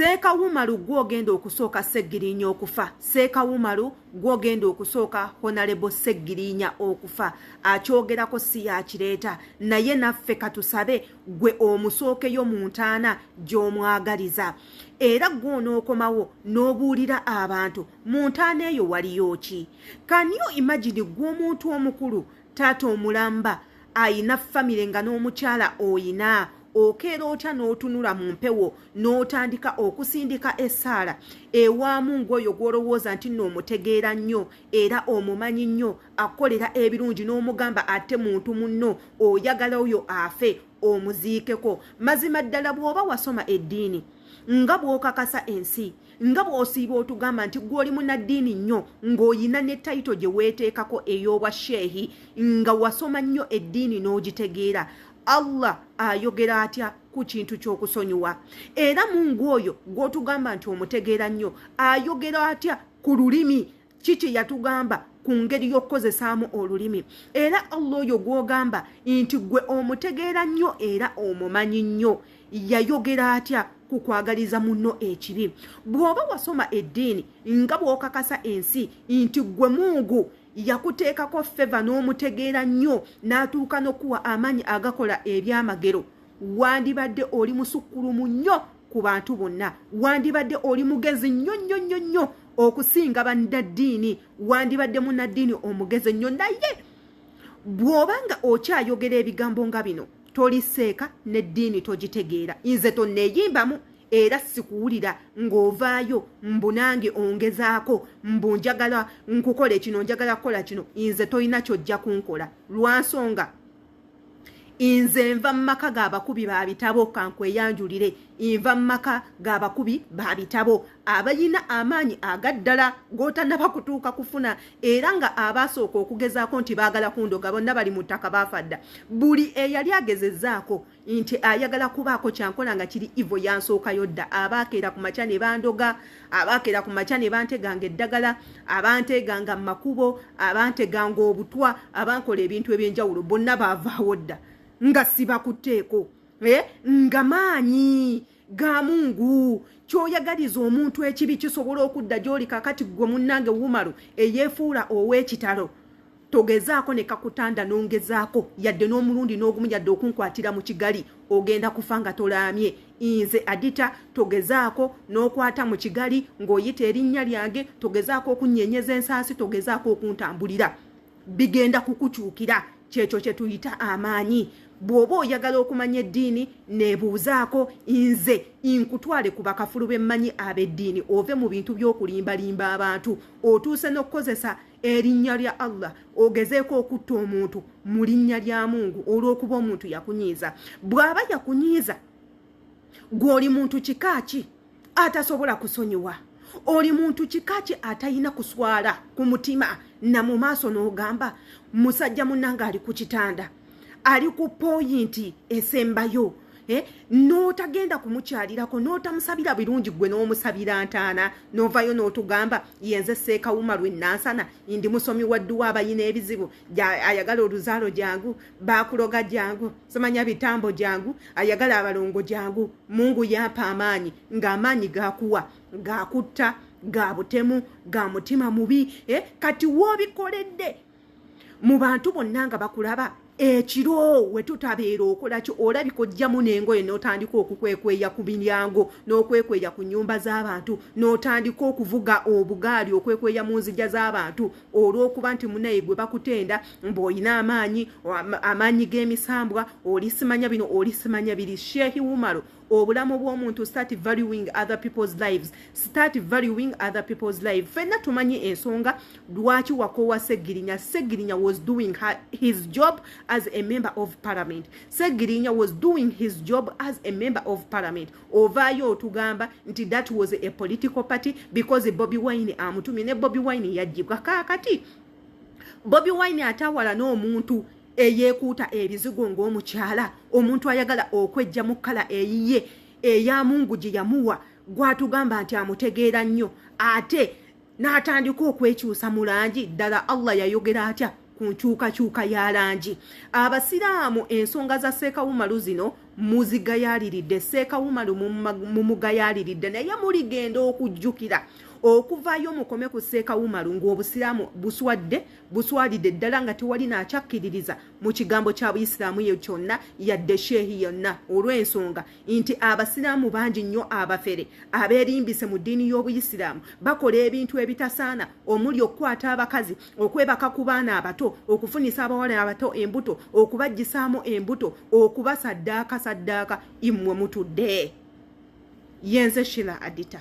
Seekawumalu gwogenda okusooka Seggirinya okufa. Seekawumalu gwogenda okusooka Honorable Seggirinya okufa. Akyogerako si yakireeta, naye naffe katusabe gwe omusookeyo mu ntaana gy'omwagaliza. Era gwe onookomawo n'obuulira abantu mu ntaana eyo waliyo ki? Can you imagine gwe omuntu omukulu, taata omulamba, ayina famire nga n'omukyala oyina, okeera otya n'otunula mu mpewo n'otandika okusindika essaala ewaamu ng'oyo gw'olowooza nti nno omutegeera nnyo era omumanyi nnyo, akolera ebirungi, n'omugamba ate muntu munno oyagala oyo afe omuziikeko? Mazima ddala bw'oba wasoma eddiini nga bw'okakasa ensi, nga bw'osiiba otugamba nti gw'oli munaddiini nnyo, ng'oyina ne title gye weeteekako ey'obwa sheehi, nga wasoma nnyo eddiini n'ogitegeera, Allah ayogera atya ku kintu ky'okusonyiwa? Era Mungu oyo gw'otugamba nti omutegeera nnyo ayogera atya ku lulimi? Kiki yatugamba ku ngeri y'okukozesaamu olulimi? Era Allah oyo gw'ogamba nti gwe omutegeera nnyo era omumanyi nnyo yayogera atya ku kwagaliza munno ekibi? Bw'oba wasoma eddiini nga bw'okakasa ensi nti gwe Mungu yakuteekako favour n'omutegeera nnyo n'atuuka n'okuwa amaanyi agakola ebyamagero, wandibadde oli musukkulumu nnyo ku bantu bonna, wandibadde oli mugezi nnyo nnyo nnyo nnyo okusinga bannaddiini, wandibadde munnaddiini omugezi nnyo. Naye bw'oba nga okyayogera ebigambo nga bino, toliseeka n'eddiini togitegeera. Nze tonneeyimbamu era sikuwulira ng'ovaayo mbu nange ongezaako mbu njagala nkukole kino, njagala kukola kino. Nze tolina kyojja kunkola lwansonga nze nva mu maka g'abakubi ba bitabo. Kankweyanjulire, nva mu maka g'abakubi ba bitabo abayina amaanyi agaddala g'otannaba kutuuka kufuna, era nga abaasooka okugezaako nti baagala kundoga bonna bali mu ttaka, baafa dda. Buli eyali agezezzaako nti ayagala kubaako kyankola nga kiri ivo yansookayo dda. Abaakeera ku makya ne bandoga, abaakeera ku makya ne banteganga eddagala, abanteeganga mu makubo, abanteganga obutwa, abankola ebintu ebyenjawulo, bonna baavaawo dda nga sibakuteeko nga maanyi ga Mungu. Kyoyagaliza omuntu ekibi kisobola okudda gy'oli. Kakati gwe munnange Wumalu eyeefuula ow'ekitalo, togezaako ne kakutanda n'ongezaako yadde n'omulundi n'ogumu, yadde okunkwatira mu kigali, ogenda kufa nga tolaamye. Nze Adita, togezaako n'okwata mu kigali ng'oyita erinnya lyange, togezaako okunnyenyeza ensaasi, togezaako okuntambulira, bigenda kukukyukira. Kyekyo kye tuyita amaanyi. Bw'oba oyagala okumanya eddiini, neebuuzaako nze nkutwale ku bakafulu b'emmanyi ab'eddiini, ove mu bintu by'okulimbalimba abantu. Otuuse n'okukozesa erinnya lya Allah, ogezeeko okutta omuntu mu linnya lya Mungu olw'okuba omuntu yakunyiiza. Bw'aba yakunyiiza, gw'oli muntu kika ki atasobola kusonyiwa? Oli muntu kika ki atalina kuswala ku mutima na mu maaso n'ogamba musajja munnange ali ku kitanda, ali ku point esembayo, n'otagenda kumukyalirako n'otamusabira birungi, gwe n'omusabira ntaana, n'ovayo n'otugamba yenze Seekawuma lwe Nansana, ndi musomi wa dduwa, abayina ebizibu, ayagala oluzaalo jangu, bakuloga jangu, simanya bitambo jangu, ayagala abalongo jangu, Mungu yampa amaanyi? Ng'amaanyi gakuwa gakutta, ga butemu, ga mutima mubi. Kati woobikoledde mu bantu bonna nga bakulaba ekiro we tutabeera, okola ki? Olabika ojjamu n'engoye n'otandika okukwekweya ku miryango n'okwekweya ku nnyumba z'abantu n'otandika okuvuga obugaali okwekweya mu nzija z'abantu, olw'okuba nti munaye gwe bakutenda mbw'olina amaanyi, amaanyi g'emisambwa, oli simanya bino, oli simanya biri. Shehi Wumalo, obulamu bw'omuntu, start valuing other people's lives, start valuing other people's life. Ffenna tumanyi ensonga lwaki wakoowa Segirinya. Segirinya was doing his job as a member of parliament. Segirinya was doing his job as a member of parliament. Ovaayo otugamba nti that was a political party because Bobi Wine amutumye, ne Bobi Wine yagibwa. Kaakati Bobi Wine atawala n'omuntu eyeekuuta ebizigo ng'omukyala, omuntu ayagala okwejja mu kkala eyiye eya Mungu gye yamuwa, gwatugamba nti amutegeera nnyo, ate n'atandika okwekyusa mu langi. Ddala Allah yayogera atya ku nkyukakyuka ya langi? Abasiraamu, ensonga za Seekawumalu zino Muzigayaliridde Seeka Umaru, mumugayaaliridde, naye muligenda okujjukira okuvaayo mukome ku Seeka Umaru ng'Obusiraamu buswadde, buswalidde ddala, nga tewali nakyakkiririza mu kigambo kya Buyisiraamu ye kyonna, yadde sheehi yonna, olw'ensonga nti Abasiraamu bangi nnyo abafere abeerimbise mu ddiini y'Obuyisiraamu bakola ebintu ebitasaana, omuli okukwata abakazi, okwebaka ku baana abato, okufunisa abawala abato embuto, okubaggisaamu embuto, okubasaddaaka saddaaka. Immwe mutudde yenze Shila Adita.